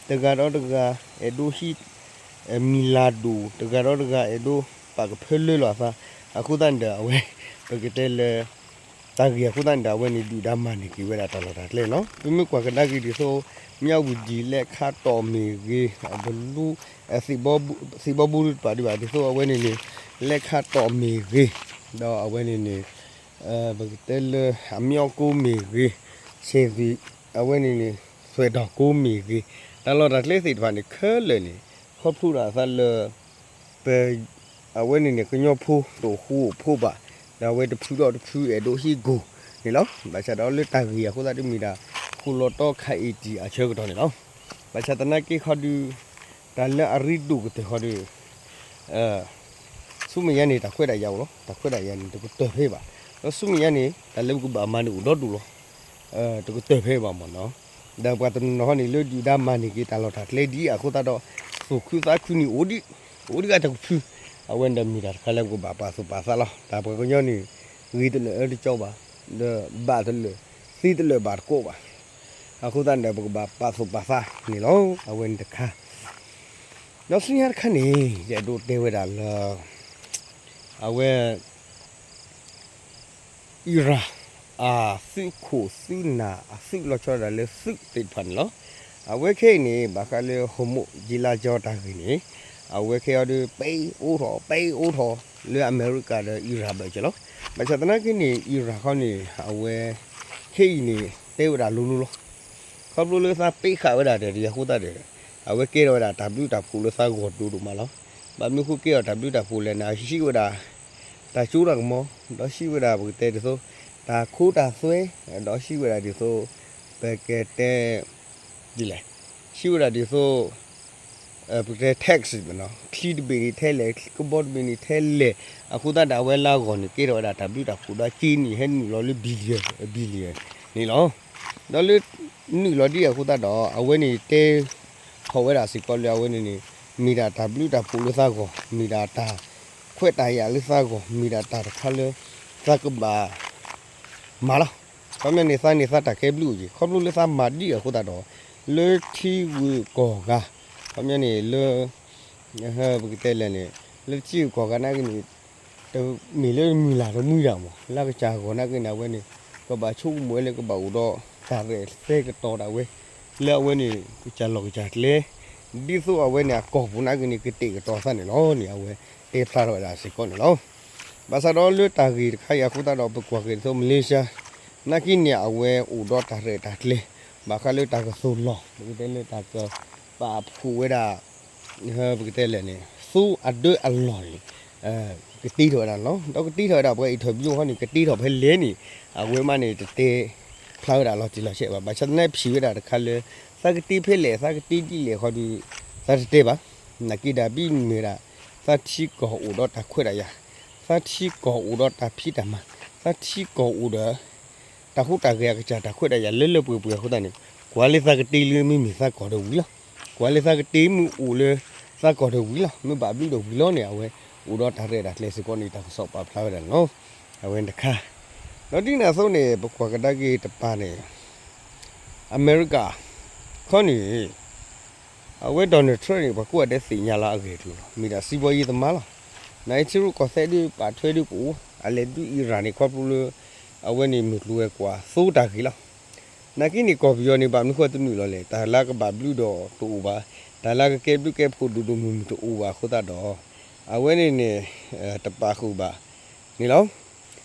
တဂၤဒီးတဂၤ အဲၣ်ဒိးဟံး မံၤလၤဒိၣ်, တဂၤဒီးတဂၤ အဲၣ်ဒိးပာ်ကဖၢလၢလိာ်အသး, အဃိသတးန့ၣ်ဒီး အဝဲ ပကတဲလၢ တၢ်ဂ့ၢ်အဃိသတးန့ၣ်ဒီး အဝဲန့ၣ်ဒုၣ်ဒါမၤန့ၢ်က့ၤဝဲဒၣ်တၢ်လီၢ်တၢ်ကျဲန့ၣ်လီၤ. ပမ့ၢ်ကွၢ်ကဒါက့ၤဒ်သိး မၠးဝံၤဒံး လဲခါတီၢ်မ့ၢ်ဂ့ၤ, ဘလူ သံၣ်ဘီဘူတပာ်ဒံးဘၣ် ဒ်သိးအဝဲန့ၣ်န့ၣ် လဲခါတီၢ်မ့ၢ်ဂ့ၤ, ဒီးအဝဲန့ၣ်န့ၣ် ပကတဲလၢ အမၠီၣ်ကိမ့ၢ်ဂ့ၤ, ဆဲးသံၣ် အဝဲန့ၣ်န့ၣ် သွဲၣ်တီၢ်ကိမ့ၢ်ဂ့ၤ, တၢ်လီၢ်တၢ်ကျဲသ့ၣ်တဖၣ်န့ၣ် ခဲလၢာ်န့ၣ် ခီဖျိဒၣ်အသးလၢ ပ အဝဲန့ၣ်န့ၣ် ကညီဖိတအိၣ်ဃူအိၣ်ဖိးဘၣ်, ဒီးအဝဲတဖုဒီးတဖုအဲၣ်ဒိးဟံးကိာ်န့ၣ်လီၤ. ဘၣ်ဆၣ်ဒီးလၢတၢ်ဂ့ၢ်အဃိသတးဒီးမ့ၢ်ဒၣ် ဃိၣ်လီၤတီခးအ့ၣ်တံၢ်အဆၢကတီၢ်န့ၣ်လီၤ. ဘၣ်ဆၣ်သနာ်က့ခီဒုး တၢ်လၢအရ့ဒိၣ်ကတၢၢ်ဃီဒီး ဆူမဲာ်ညါန့ၣ် တၢ်ခွဲးတၢ်ယာ်အိၣ်လီၤ. တၢ်ခွဲးတၢ်ယာ်န့ၣ် တကတၢၢ်ဖဲဘၣ်. ဒီးဆူမဲာ်ညါန့ၣ် တၢ်လၢပကဘၣ်မၤန့ၣ်အိၣ်ဒီဒူၣ်လီၤ. တကတၢၢ်ဖဲဘၣ်မ့ၢ်နီၤ. ဒီးပှၤတနီၤနီၤဟီန့ၣ် လၢဒုၣ်ဒါမၤန့ၢ်က့ၤတၢ်လီၢ်တၢ်ကျဲဒ်အဃိသတးဒီး သူၣ်ခုသးခုန့ၣ်အိၣ်ဒံး အိၣ်ဒံးဂၤတကဖု. အဝဲန့ၣ်ဒီးမ့ၢ်တၢ်တခါလၢပကဘၣ်ပာ်သူၣ်ပာ်သးလီၤ. တၢ်ပှၤကညီန့ၣ် ဂ့ၤတလၢာ်အၢတကီဘၣ်, ဒီးဘၣ်တလၢာ် သ့တလၢာ်ဘၣ်တကိးဘၣ်. အဃိသတးန့ၣ်ဒီး ပကဘၣ်ပာ်သူၣ်ပာ်သးန့ၣ်လီၤ. အဝဲန့ၣ်တခါ ဒီးဆူညါတခါန့ၣ် ယအဲၣ်ဒိးတဲဝဲဒၣ်လၢ အဝဲ အံရၣ် အသုးခိၣ်သုးနၢ် အသုးလီၤဆီဒၣ်တၢ်လၢသုးသ့ၣ်တဖၣ်န့ၣ်လီၤ. အဝဲခဲအံၤန့ၣ် ဘၣ်ဃးလၢ Hormuz ယ့လါကၠီတၢ်ဂ့ၢ်န့ၣ် အဝဲခဲအံၤဒီး ပဲအိၣ်ထီၣ် ပဲအိၣ်ထီၣ် လၢအမဲရကၤဒီးအံရၣ်ဘၢၣ်စၢၤလီၤ. ဘၣ်ဆၣ်သနာ်က့န့ၣ် အံရၣ်ဃီန့ၣ် အဝဲ ခဲအံၤန့ၣ် တဲဝဲဒၣ်လိၤလိၤလီၤ. ခီဖျိလၢသးပ့းဃာ်ဝဲဒၣ်ဒီး အဃိသတးဒီး အဝဲကဲထီၣ်ဝဲဒၣ်တၢ်ဘျုးတၢ်ဖှိၣ်လၢသးဂီၢ်ဒိၣ်ဒိၣ်မးလီၤ. ဘၣ်မနုၤဃိကဲထီၣ်တၢ်ဘျုးတၢ်ဖှိၣ်လဲၣ်န့ၣ် ဟံးဝဲဒၣ် တၢ်စိတၢ်ကမီၤ, ဒီးဟံးဝဲဒၣ်ပကတဲဒ်သိး တၢ်ခိတၢ်သွဲ, ဒီးဟံးဝဲဒၣ်ဒ်သိး ပကတဲ ဒ်လဲၣ်, ဟံးဝဲဒၣ်ဒ်သိး ပကတဲ tax မ့ၢ်နီၤ, ချံတဘ့ၣ်န့ၣ်ထဲလဲၣ်, ချံကဘီတဘ့ၣ်န့ၣ်ထဲလဲၣ်, အဃိသတးဒီးအဝဲလၢအဂီၢ်န့ၣ် ကဲထီၣ်ဝဲဒၣ်တၢ်ဘျုးတၢ်ဖှိၣ်ဒီးက့န့ၣ် ဟဲနုာ်လီၤလၢ billion billion န့ၣ်လီၤ. ဒီးလၢ နုာ်လီၤဒ်အဃိသတးဒီး အဝဲန့ၣ်တဲ ထီၣ်ဝဲဒၣ်စ့ၢ်ကီးလၢအဝဲန့ၣ်န့ၣ် မ့ၢ်ဒၣ်တၢ်ဘျုးတၢ်ဖှိၣ်လၢသးဂီၢ်, မ့ၢ်ဒၣ်တၢ်ခွဲးတၢ်ယာ်လၢသးဂီၢ်, မ့ၢ်ဒၣ်တၢ်တခါလၢ သးကဘၣ် မၤလီၤ. ခီပညီန့ၣ် သးန့ၣ်သးတၢ်ကဲဘျုးအိၣ်က့ၤ ခီဖျိလၢသးမၤဒ်အဃိသတးဒီး လၢထံဂုၤကီၢ်ဂၤ, ခီပညီန့ၣ်လၢ ပကတဲလဲၣ်န့ၣ် လၢထံဂုၤကီၢ်ဂၤနာ်က့န့ၣ် တမ့ၢ်လၢမုၢ်လၢ်တမုၢ်ဒၣ်မး လၢကစၢ်ဂီၢ်နာ်က့န့ၣ် အဝဲန့ၣ် ကဘၣ်ဆိကမိၣ်ဝဲလၢကဘၣ်အိၣ်ဒီးတၢ်ရဲၣ်သဲကတီၤဒၣ်ဝဲ လၢအဝဲန့ၣ် ကစၢ်လီၢ်ကစၢ်ကျဲ ဒ်သိးအဝဲန့ၣ် အကီၢ်ပူၤနာ်က့န့ၣ် ကတဲာ်ကတီၤသးန့ၣ်လီၤန့ၣ် အဝဲတဲဖျါထီၣ်ဝဲဒၣ်စ့ၢ်ကီးန့ၣ်လီၤ. ဘၣ်ဆၣ်ဒီးလၢတၢ်ဂ့ၢ်တခါအံၤအဃိသတးဒီး ပကွၢ်က့ၤဒ်သိး Malaysia နာ်က့န့ၣ် အဝဲအိၣ်ဒီးတၢ်ရဲၣ်တၢ်ကျဲၤ ဘၣ်ဃးလၢတၢ်ကသိၣ်လီၢ် ပကတဲလၢတၢ်ကပာ်ဖှိၣ်ဝဲဒၣ် ပကတဲလဲၣ်န့ၣ် သိအဒၢအလီၢ်န့ၣ် ကတ့ထီၣ်ဝဲဒၣ်န့ၣ်လီၤ. ဒီးကတ့ထီၣ်ဝဲဒၣ်ပှၤ interview ဃီန့ၣ် ကတ့ထီၣ်ဖဲလဲၣ်န့ၣ် အဝဲမးန့ၣ် တတဲဖျါဝဲဒၣ်လီၤတံၢ်လီၤဆဲးဘၣ်. ဘၣ်ဆၣ်သနာ်က့ ဖံးဝဲဒၣ်တခါလၢ သးကတ့ဖဲလဲၣ် သးကတ့ဒ်လဲၣ်ဃီဒီး သးတတဲဘၣ်. နာ်က့ဒၣ်ဘၣ်မ့ၢ်ဝဲဒၣ် သးထံကီၢ်အိၣ်ဒီးတၢ်ခွဲးတၢ်ယာ်, သးထံကီၢ်အိၣ်ဒီးတၢ်ဖံးတၢ်မၤ, သးထံကီၢ်အိၣ်ဒီး တၢ်ဟူးတၢ်ဂဲၤအကစၢ်တၢ်ခွဲးတၢ်ယာ်လၢလၢပှဲၤပှဲၤအဃိသတးန့ၣ် ကွၢ်လၢသးကတ့လၢမ့မ့ၢ်သးကီၢ်ဒီးဝံၤလီၤ. ကွၢ်လၢသးကတ့မ့ၢ်အိၣ်လၢသးကီၢ်ဒီးဝံၤလီၤ, မ့ၢ်ဘၣ်ဘျုးဒီးဝံၤလီၤန့ၣ် အဝဲအိၣ်ဒီးတၢ်ရဲၣ်တၢ်ကျဲၤစ့ၢ်ကီးန့ၣ် တၢ်ကစီၣ်ပာ်ဖျါဝဲဒၣ်န့ၣ်လီၤ. အဝဲန့ၣ်တခါ, ဒီးဒ်န့ၣ်အသိးန့ၣ် ပကွၢ်ကဒါက့ၤတပၤန့ၣ် အမဲရကၤ ခီန့ၣ် အဝဲ Donald Trump န့ၣ် ပှၤကိးဂၤဒဲးသ့ၣ်ညါလီၤအဂ့ၢ်အကျိၤလီၤ. မ့ၢ်ဒၣ်စံးဘီယံၤသမားလီၤ. နာ်က့ထံရူၢ်ကီၢ်သဲးဒုးပာ်ထွဲဒုးကအိၣ်, အလဲၤဒုး Iran န့ၣ် ခီဖျိလၢ အဝဲန့ၣ်မုၢ်ကျိၤဝဲၤကွာ်သိတၢ်ဂ့ၢ်လီၤ. နာ်က့န့ၣ် ကီၢ်ပယီၤန့ၣ် ဘၣ်မနုၤဃိတနုာ်လီၤလဲၣ်, တၢ်လၢကဘၣ်ဘျုးဒီးတအိၣ်ဘၣ်, တၢ်လၢကကဲဘျုးကဲဖှိၣ်ဒိၣ်ဒိၣ်မုၢ်မုၢ်တအိၣ်ဘၣ်အဃိသတးဒီး အဝဲန့ၣ်န့ၣ် တပာ်ဃုာ်ဘၣ်န့ၣ်လီၤ.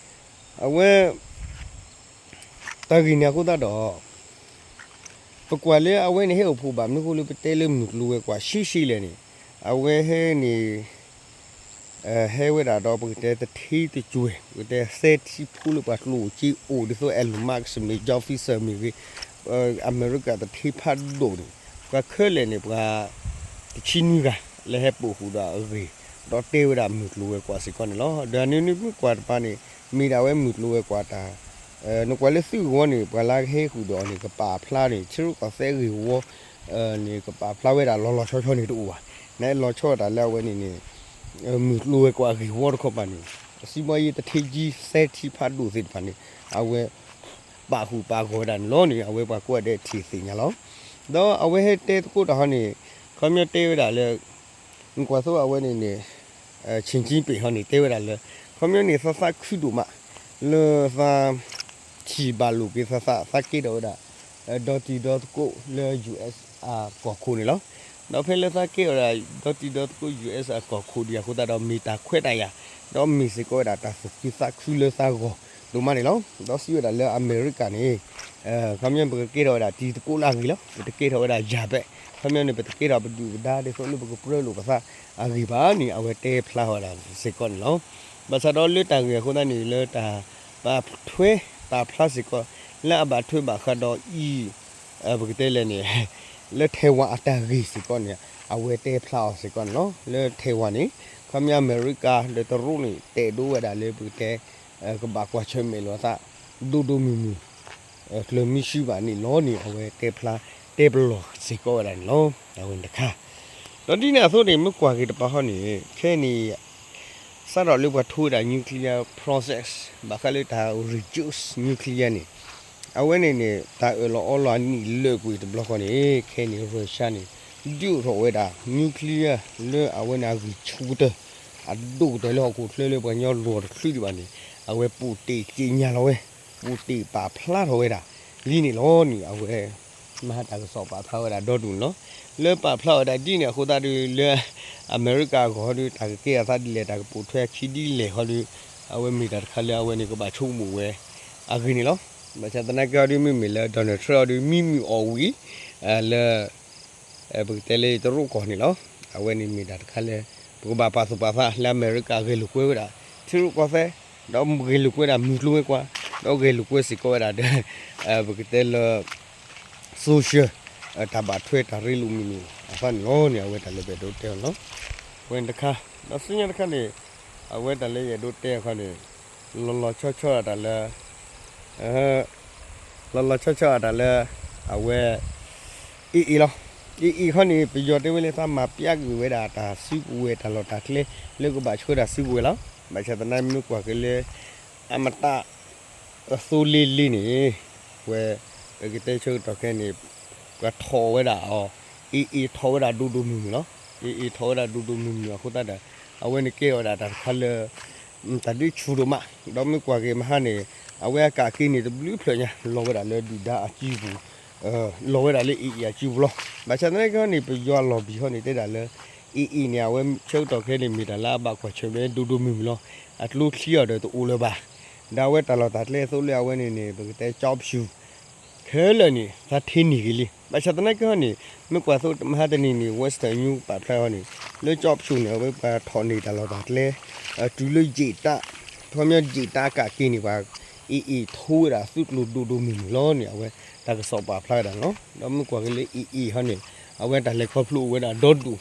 အဝဲ တၢ်ဂ့ၢ်န့ၣ်အဃိသတးဒီး ပကွၢ်လၢအဝဲန့ၣ်ဟဲအိၣ်ဖှိၣ်ဘၣ်မနုၤဃိလၢပတဲလၢမုၢ်ကျိၤဝဲၤကွာ်ဆံးဆံးလဲၣ်န့ၣ်, အဝဲဟဲန့ၣ် ဟဲဝဲဒၣ်ဒီးပကတဲတထံတကွဲၢ်, ပကတဲသဲထံဖိလၢပှၤကျိၣ်စ့အိၣ်ဒ်သိး Elon Musk မ့ၢ် Jeff Bezos မ့ၢ်ဂ့ၤ, အမဲရကၤတထံဖးဒိၣ်န့ၣ် ပှၤခဲလၢာ်န့ၣ် ပှၤတဆံနွံဂၤ လၢဟဲပိာ်ဃုာ်ဒီးအဂ့ၢ် ဒီးတဲဝဲဒၣ်မုၢ်ကျိၤဝဲၤကွာ်စ့ၢ်ကီးန့ၣ်လီၤ. ဒီးအန့ၣ်န့ၣ်မ့ၢ်ကွၢ်တပၤန့ၣ် မ့ၢ်ဒၣ်ဝဲမုၢ်ကျိၤဝဲၤကွာ်တၢ် နကွၢ်လၢသုးဂီၤန့ၣ် ပှၤလၢကဟဲဃုာ်ဒီးအီၤန့ၣ် ကပာ်ဖျါန့ၣ် ထံရူၢ်ကီၢ်သဲးဂ့ၢ်ဝီ န့ၣ် ကပာ်ဖျါဝဲဒၣ်လီၤလီၤဆီဆီန့ၣ်တအိၣ်ဘၣ်. နလီၤဆီဒၣ်တၢ်လၢအဝဲန့ၣ်န့ၣ် မုၢ်ကျိၤဝဲၤကွာ်အဂ့ၢ်ဝီတခီပၤန့ၣ် စံးဘီယံၤတထံကံသဲထံဖးဒိၣ်သ့ၣ်တဖၣ်န့ၣ် အဝဲ ပာ်ဃုာ်ပာ်ဂီၤဝဲဒၣ်န့ၣ်လီၤန့ၣ် အဝဲပှၤကိးဂၤဒဲးထံၣ်သ့ၣ်ညါလီၤ. ဒီးအဝဲဟဲတဲသကိးတၢ်ဟီန့ၣ် ခီပညီတဲဝဲဒၣ်လၢ နကွၢ်သိးအဝဲန့ၣ်န့ၣ် ဆံၣ်ကၠံပ့ၣ်ဟီန့ၣ် တဲဝဲဒၣ်လၢ ခီပညီန့ၣ် သးသးခုဒိၣ်မး လၢသး ထံၣ်ဘၣ်လိာ်က့ၤသးသး သးကဲထီၣ်ဝဲဒၣ် ဒီတံၤဒီသကိးလၢ US အကီၢ်ခိၣ်န့ၣ်လီၤ. ဒီးဖဲလၢသးကဲထီၣ်ဝဲဒၣ် ဒီတံၤဒီသကိး US အကီၢ်ခိၣ်ဒံးအဃိသတးဒီး မ့ၢ်တၢ်ခွဲးတၢ်ယာ် ဒီးမ့ၢ်စ့ၢ်ကီးဝဲဒၣ်တၢ်သူၣ်ခုသးခုလၢသးဂီၢ်ဒိၣ်မးန့ၣ်လီၤ. ဒီးစံးဝဲဒၣ်လၢအမဲရကၤန့ၣ် ခီပညီပကကဲထီၣ်ဝဲဒၣ်တံၤသကိးလၢအဂ့ၤလီၤ. ပတကဲထီၣ်ဝဲဒၣ်ယၤပဲၣ်, ခီပညီန့ၣ် ပတကဲထီၣ်ပဒုၣ်ပဒါဒ်သိးလၢပကပြၢလိာ်ပသးအဂ့ၢ်ဘၣ်န့ၣ် အဝဲတဲဖျါဝဲဒၣ်စ့ၢ်ကီးန့ၣ်လီၤ. ဘၣ်ဆၣ်ဒီးလၢတၢ်ဂ့ၢ်အဃိသတးန့ၣ် လၢတၢ်ပာ်ထွဲပာ်ဖျါစ့ၢ်ကီး လၢအဘၣ်ထွဲဘၣ်ဃးဒီးအံၤ ပကတဲလဲၣ်န့ၣ် လၢ Taiwan အတၢ်ဂ့ၢ်စ့ၢ်ကီးန့ၣ် အဝဲတဲဖျါအီၤစ့ၢ်ကီးန့ၣ်လီၤ. လၢ Taiwan န့ၣ် ခီပညီအမဲရကၤဒီးတရူးန့ၣ် တဲဒိဝဲဒၣ်လၢပကတဲ ကဘၣ်ကွၢ်ဆၢၣ်မဲာ်လိာ်အသး ဒိၣ်ဒိၣ်မုၢ်မုၢ် ကျၢၤမံဆူဘၣ်န့ၣ်လီၤန့ၣ် အဝဲတဲဖျါ တဲပလီၢ်စ့ၢ်ကီးဝဲဒၣ်န့ၣ်လီၤ. အဝဲန့ၣ်တခါ ဒီးဒ်န့ၣ်အသိးန့ၣ် မ့ၢ်ကွၢ်က့ၤတပၤဟီန့ၣ် ခဲအံၤန့ၣ် စးထီၣ်လၢပှၤထိဝဲဒၣ် nuclear process ဘၣ်ဃးလၢတၢ် reduce nuclear န့ၣ် အဝဲန့ၣ်န့ၣ် တၢ်အၢၣ်လီၤအီလီၤအနံၣ်လၢာ်ကွံာ်တဘျီဃီန့ၣ် ခဲအံၤန့ၣ် Russia န့ၣ် ဒုးအိၣ်ထီၣ်ဝဲဒၣ် nuclear လၢအဝဲန့ၣ်အဂံၢ်ဆူၣ်ကတၢၢ် အဒိၣ်ကတၢၢ်လၢဟီၣ်ခိၣ်ချၢလၢပှၤကညီလိၤတချုးဒံးဘၣ်န့ၣ် အဝဲ Putin ကြေညာလီၤဝဲ Putin ပာ်ဖျါထီၣ်ဝဲဒၣ် လံန့ၣ်လီၤန့ၣ် အဝဲ မၤဟါတၢ်ကစီၣ်ပာ်ဖျါဝဲဒၣ်ဒီဒူၣ်န့ၣ်လီၤ. လၢပာ်ဖျါဝဲဒၣ်ဒ်န့ၣ်အဃိသတးဒီး လၢအမဲရကၤအဂီၢ်ဟီဒီး တၢ်ကကဲအသးဒ်လဲၣ် တၢ်ကပိာ်ထွဲအခံဒ်လဲၣ်ဟီဒီး အဝဲမ့ၢ်တၢ်တခါလၢအဝဲန့ၣ်ကဘၣ်ဆိကမိၣ်ဝဲ အဂ့ၢ်န့ၣ်လီၤ. ဘၣ်ဆၣ်သနာ်က့ဟီဒီး မ့မ့ၢ်လၢ Donald Trump ဟီဒီး မံမုာ်အီၣ်ဝံၤ လၢ ပကတဲလၢတရူးကီၢ်န့ၣ်လီၤ. အဝဲန့ၣ်မ့ၢ်တၢ်တခါလၢ ပကဘၣ်ပာ်သူၣ်ပာ်သးလၢအမဲရကၤဂဲၤလိာ်ကွဲဝဲဒၣ် ထံရူၢ်ကီၢ်သဲး, ဒီးဂဲၤလိာ်ကွဲဝဲဒၣ်မုၢ်ကျိၤဝဲၤကွာ်, ဒီးဂဲၤလိာ်ကွဲစ့ၢ်ကီးဝဲဒၣ်ဒီး ပကတဲလၢ social တၢ်ဘၣ်ထွဲတၢ်ရ့လိာ်မုာ်မုာ်အသးန့ၣ်လီၤန့ၣ် အဝဲတၢ်လၢပအဲၣ်ဒိးတဲအီၤန့ၣ်လီၤ. အဝဲန့ၣ်တခါ, ဒီးဆူညါတခါန့ၣ် အဝဲတၢ်လၢယအဲၣ်ဒိးတဲအခါန့ၣ် လီၤလီၤဆီဆီဒၣ်တၢ်လၢ လီၤလီၤဆီဆီဒၣ်တၢ်လၢ အဝဲ AA လီၤ. AA ခီန့ၣ် ပယီၤတဲဝဲလၢသးမၤပျးကွံာ်ဝဲဒၣ် တၢ်စုကဝဲၤတၢ်လီၢ်တၢ်ကျဲ လၢကဘၣ်ဆှၢတၢ်စုကဝဲၤလီၤ. ဘၣ်ဆၣ်သနာ်က့မ့ၢ်ကွၢ်က့ၤလၢ အမတၤ အသိလ့လ့န့ၣ် ဝဲ ပကတဲဆၢကတီၢ်ခဲအံၤန့ၣ် ပှၤထီၣ်ဝဲဒၣ်အီၤ AA ထီၣ်ဝဲဒၣ်ဒိၣ်ဒိၣ်မုၢ်မုၢ်လီၤ. AA ထီၣ်ဝဲဒၣ်ဒိၣ်ဒိၣ်မုၢ်မုၢ်အဃိသတးဒီး အဝဲန့ၣ်ကဲထီၣ်ဝဲဒၣ်တၢ်တခါလၢ တၢ်ဒုးဆူၣ်ဒိၣ်မး, ဒီးမ့ၢ်ကွၢ်က့ၤမဟါန့ၣ် အဝဲအကးက့ၤန့ၣ်တဘျုးဖျၢၣ်ညါ လီၤဝဲဒၣ်လၢဒုၣ်ဒါအစုပူၤ လီၤဝဲဒၣ်လၢ AA အစုပူၤလီၤ. ဘၣ်ဆၣ်သနာ်က့န့ၣ် ပယီၤအလီၢ်ဘံၣ်ဟီန့ၣ်တဲဒၣ်လၢ AA န့ၣ် အဝဲဆၢကတီၢ်ခဲအံၤန့ၣ် မ့ၢ်တၢ်လၢအဘၣ်ကွၢ်ဆၢၣ်မဲာ်ဒိၣ်ဒိၣ်မုၢ်မုၢ်လီၤ. အကျိချံအီၤဒီးတအိၣ်လၢၤဘၣ်. ဒီးအဝဲတၢ်လီၢ်တၢ်ကျဲအသိးလၢအဝဲန့ၣ်န့ၣ် ပကတဲ ကျောက်ဖြူ ခဲလၢာ်န့ၣ် သးထ့န့ၢ်ဂ့ၤလံ. ဘၣ်ဆၣ်သနာ်က့ဟီန့ၣ် မ့ၢ်ကွၢ်သိးမဟါတနံၤန့ၣ် Western News ပာ်ဖျါဟီန့ၣ် လၢ ကျောက်ဖြူ န့ၣ် အဝဲပှၤထီၣ်န့ၢ်တၢ်လီၢ်တၢ်ကျဲ တုၤလၢယ့ၣ်တၢ် ခီပညီယ့ၣ်တၢ် အကးက့ၤန့ၣ် ပှၤ AA ထိဝဲဒၣ်သုးကျိၤဒိၣ်ဒိၣ်မုၢ်မုၢ်လီၤန့ၣ် အဝဲတၢ်ကစီၣ်ပာ်ဖျါဝဲဒၣ်န့ၣ်လီၤ. ဒီးမ့ၢ်ကွၢ်က့ၤလၢ AA ဟီန့ၣ် အဝဲတၢ်လဲၤခီဖျိအိၣ်ဝဲဒၣ်ဒီဒူၣ်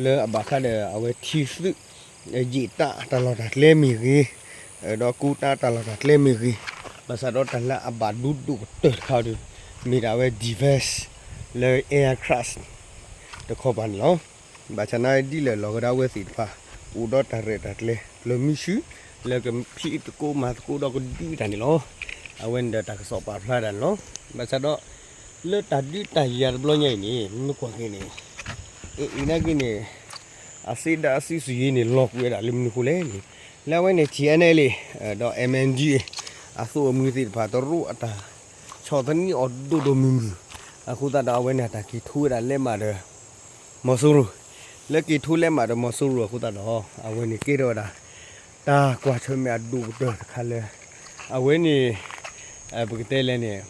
လၢအဘၣ်ဃးဒီးအဝဲထံသုး ယ့ၣ်တၢ်တၢ်လီၢ်တၢ်ကျဲမ့ၢ်ဂ့ၤ, ဒီးကူတၢ်တၢ်လီၢ်တၢ်ကျဲမ့ၢ်ဂ့ၤ, ဘၣ်ဆၣ်ဒီးတၢ်လၢအဘၣ်ဒိဒိၣ်ကတၢၢ်တခါဒီး မ့ၢ်ဒၣ်ဝဲ defense လၢ aircraft တခီပၤန့ၣ်လီၤ. ဘၣ်ဆၣ်နာ်ဒ်လဲၣ်လီၤကဒါဝဲသ့ၣ်တဖၣ် အိၣ်ဒီးတၢ်ရဲၣ်တၢ်ကျဲၤ ကျၢၤမုဆူ လၢကဖံးသကိးမၤသကိးဒီးကဒုးတၢ်န့ၣ်လီၤ. အဝဲန့ၣ်ဒီးတၢ်ကစီၣ်ပာ်ဖျါတၢ်န့ၣ်လီၤ. ဘၣ်ဆၣ်ဒီး လၢတၢ်ဒုးတၢ်ယၤတဘျီညါအံၤန့ၣ် မ့ၢ်ကွၢ်က့ၤန့ၣ် အံၤနာ်က့န့ၣ် အစ့ဒၣ်အစုစ့ၢ်ကီးန့ၣ် လီၤကွံာ်ဝဲဒၣ်လၢမနုၤအဃိလဲၣ်န့ၣ် လၢအဝဲန့ၣ် TNLA ဒီး MNDAA အသိးအမုၢ်သ့ၣ်တဖၣ် တရူးအတၢ်ဆီၣ်သနံးအီၤဒိၣ်ဒိၣ်မုၢ်မုၢ် အဃိသတးဒီးအဝဲန့ၣ် တၢ်က့ၤထိဝဲဒၣ်လဲးမးဒီး မီၤစိရိၤ လၢက့ၤထိလဲးမးဒီးမီၤစိရိၤအဃိသတးဒီး အဝဲန့ၣ်ကဲထီၣ်ဝဲဒၣ် တၢ်ကွၢ်ဆၢၣ်မဲာ်အဒိၣ်ကတၢၢ်တခါလၢ အဝဲန့ၣ် ပကတဲလဲၣ်န့ၣ်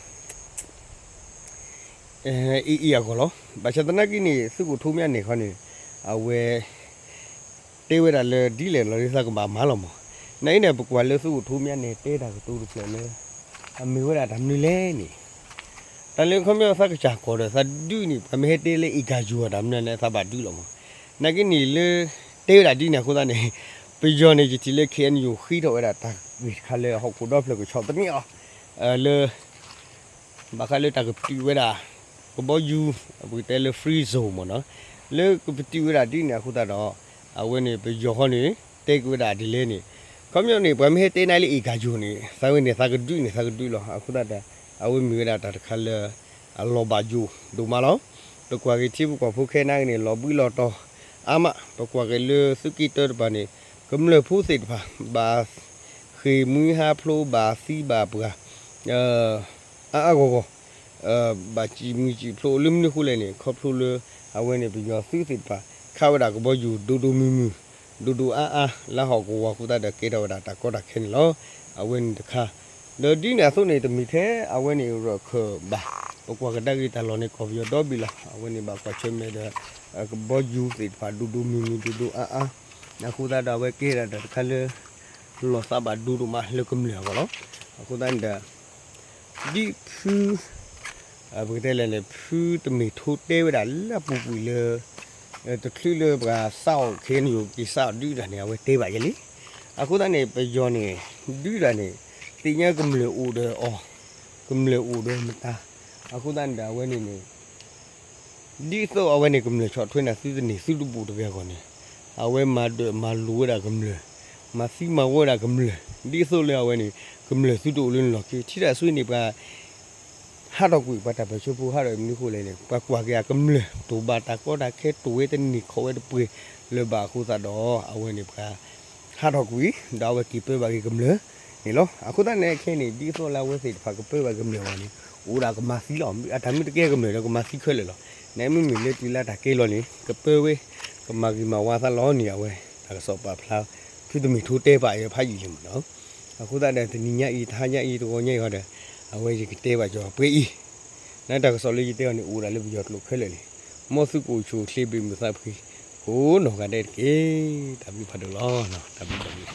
အံၤအံၤအဂီၢ်လီၤ. ဘၣ်ဆၣ်သနာ်က့န့ၣ် သုးခိၣ်ထိမ့ၢ်န့ၣ်ခီန့ၣ် အဝဲ တဲဝဲဒၣ်လၢဒ်လဲၣ်လီၤလၢသးကဘၣ်မၤလီၤမး. နာ်အံၤန့ၣ် ပကွၢ်လၢသုးခိၣ်ထိမ့ၢ်န့ၣ် တဲတၢ်ကတိၤတဖျၢၣ်လၢ အမ့ၢ်ဝဲဒၣ်တၢ်မနုၤလဲၣ်န့ၣ် တၢ်လၢခီပညီသးကစၢ်ကီၢ်ဒီးသးဒုးန့ၣ် ပှၤမ့ၢ်ဟဲတဲလၢအ့ၣ်ကၤယိၤအတၢ်မနုၤန့ၣ် သးဘၣ်ဒုးလီၤမး. နာ်က့န့ၣ်လၢ တဲဝဲဒၣ်ဒ်န့ၣ်အဃိသတးန့ၣ် ပယီၤန့ၣ် ယထံၣ်လၢ KNU ဃ့ထီၣ်ဝဲဒၣ်တၢ်ဂ့ၢ်တခါလၢဟီၣ်ခိၣ်ဒီဖျၢၣ်ကဆီၣ်သနံးအီၤ လၢ ဘၣ်ဃးလၢတၢ်ကပတုာ်ဝဲဒၣ် ကဘီယူၤ ပကတဲလၢ free zone မ့ၢ်နီၤ လၢကပတုာ်ဝဲဒၣ်ဒ်န့ၣ်အဃိသတးဒီး အဝဲန့ၣ် ပယီၤဃီန့ၣ် တဲက့ၤဝဲဒၣ်ဒ်လဲၣ်န့ၣ် ခီပညီန့ၣ် ပှၤမ့ၢ်ဟဲတဲနၤလၢအ့ၣ်ကၤယိၤန့ၣ် သးဝဲန့ၣ် သးကဒုးန့ၣ် သးကဒုးလီၤ. အဃိသတးဒီး အဝဲမ့ၢ်ဝဲဒၣ်တၢ်တခါလၢ အလီၤဘၣ်ယိၣ်ဒိၣ်မးလီၤ. ပကွၢ်က့ၤထံဖိကီၢ်ဖိခဲအံၤန့ၣ် လီၤဘှံးလီၤတီၤအါမး ပကွၢ်က့ၤလၢသုးက့တၢတဖၣ်န့ၣ် ကမျၢၢ်ဖိသ့ၣ်တဖၣ် ဘၣ်ဃ့ၢ်မှံဟးဖျိး ဘၣ်သံဘၣ်ပှၢ် အါအါဂီၢ်ဂီၢ် ဘၣ်စံၣ်မှံစံၣ်ဖျိးလၢမနုၤအဃိလဲၣ်န့ၣ် ခီဖျိလၢ အဝဲန့ၣ် ပယီၤသုးသ့ၣ်တဖၣ် ခးဝဲဒၣ်ကဘီယူၤဒိၣ်ဒိၣ်မုၢ်မုၢ် ဒိၣ်ဒိၣ်အါအါ လၢဟီၣ်ကဝီၤအဃိသတးဒီး ကဲထီၣ်ဝဲဒၣ်တၢ်ကီတၢ်ခဲန့ၣ်လီၤ. အဝဲန့ၣ်တခါ ဒီးဒ်န့ၣ်အသိးန့ၣ် တမ့ၢ်ထဲအဝဲန့ၣ် ရၢၢ်ခၢၣ်ဘၣ် ပကွၢ်ကဒါက့ၤတၢ်လီၢ်န့ၣ် ကီၢ်ပယီၤဒီဘ့ၣ်လီၤ. အဝဲန့ၣ်ဘၣ်ကွၢ်ဆၢၣ်မဲာ်ဒီး ကဘီယူၤသ့ၣ်တဖၣ် ဒိၣ်ဒိၣ်မုၢ်မုၢ် ဒိၣ်ဒိၣ်အါအါ အဃိသတးဒီး အဝဲကဲဒၣ်တၢ်တခါလၢ လီၤသးဘၣ်ဒိဒိၣ်မးလၢကမျၢၢ်အဂီၢ်လီၤ. အဃိသတးန့ၣ်ဒီး ဒ်ဖု ပကတဲလဲၣ်န့ၣ် ဖုတမ့ၢ်ထိတဲဝဲဒၣ်လၢအပူၤကွံာ်လၢ တချုးလၢပှၤစးအီၣ် KNU က့ၤစးအီၣ်ဒုးတၢ်န့ၣ် အဝဲတဲဘၣ်ယဲလံ. အဃိသတးန့ၣ် ပယီၤန့ၣ် ဒုးတၢ်န့ၣ် သ့ၣ်ညါကမျၢၢ်အိၣ်ဒီးအီၤ ကမျၢၢ်အိၣ်ဒီးမတၤ အဃိသတးန့ၣ်ဒီးအဝဲန့ၣ်န့ၣ် ဒ်သိးအဝဲန့ၣ် ကမျၢၢ်ဆီၣ်ထွဲနၤသုတန့ၢ်သုတဘူးတဂ့ၤအဂီၢ်န့ၣ် အဝဲမၤဒၢၣ်မၤလိၤဝဲဒၣ်ကမျၢၢ် မၤသံမၤဝီဝဲဒၣ်ကမျၢၢ် ဒ်သိးလၢအဝဲန့ၣ် ကမျၢၢ်သုတအိၣ်လၢနလီၢ်ခံ ထံတၢ်ဆူန့ၣ်ပှၤ ဟးထီၣ်ကွံာ် ပှၤတၢ်ပၢၢ်ဆၢဖိဟးထီၣ်မနုၤအဃိလဲၣ်န့ၣ် ပှၤကွၢ်က့ၤအကမျၢၢ် တိၢ်ဘၣ်တၢ်ကီတၢ်ခဲ တိၢ်ဝဲတန့ၢ်ခီၣ်ဝဲတပှဲၤလၢၤဘၣ်အဃိသတးဒီး အဝဲန့ၣ်ပှၤ ဟးထီၣ်ကွံာ် ဒီးအဝဲက့ၤပၢဘၣ်က့ၤကမျၢၢ်န့ၣ်လီၤ. အဃိသတးန့ၣ်ခဲအံၤန့ၣ် ဒ်သိးလၢအဝဲသ့ၣ်တဖၣ်ကပၢဘၣ်ကမျၢၢ်အဂီၢ်န့ၣ် အိၣ်ဒၣ်ကမၤသံလီၤ. အတၢ်မ့ၢ်တကဲကမျၢၢ်ဒီးကမၤသံခဲလၢာ်လီၤ. နမ့မ့ၢ်လၢတုၤလၢတၢ်ကဲလီၤန့ၣ် ကပၢဝဲ ကမၤဂ့ၤမၤဝါသးလီၤန့ၣ် အဝဲ တၢ်ကစီၣ်ပာ်ဖျါ ဖုတမ့ၢ်ထိတဲပာ်အံၤဖးယံာ်လံမ့ၢ်နီၤ. အဃိသတးဒီး တနံၤညါအံၤ တဟါညါအံၤ တဂီၤညါအံၤဃီဒီး အဝဲယကတဲဘၣ်ကီးပှဲၤအံၤ နတၢ်ကစီၣ်လၢယတဲအီၤန့ၣ် အိၣ်ဒၣ်လၢပယီၤကျိာ်ခဲလၢာ်လံ. မ်သုကအိၣ်ဆူၣ်အိၣ်ချ့ဘၣ်မုာ်သးဖှံ ကိးနီၢ်ဂၤဒဲးတက့ၢ်. တၢ်ဘျုးဖးဒိၣ်လီၤ. တၢ်ဘျုးတၢ်ဘျုး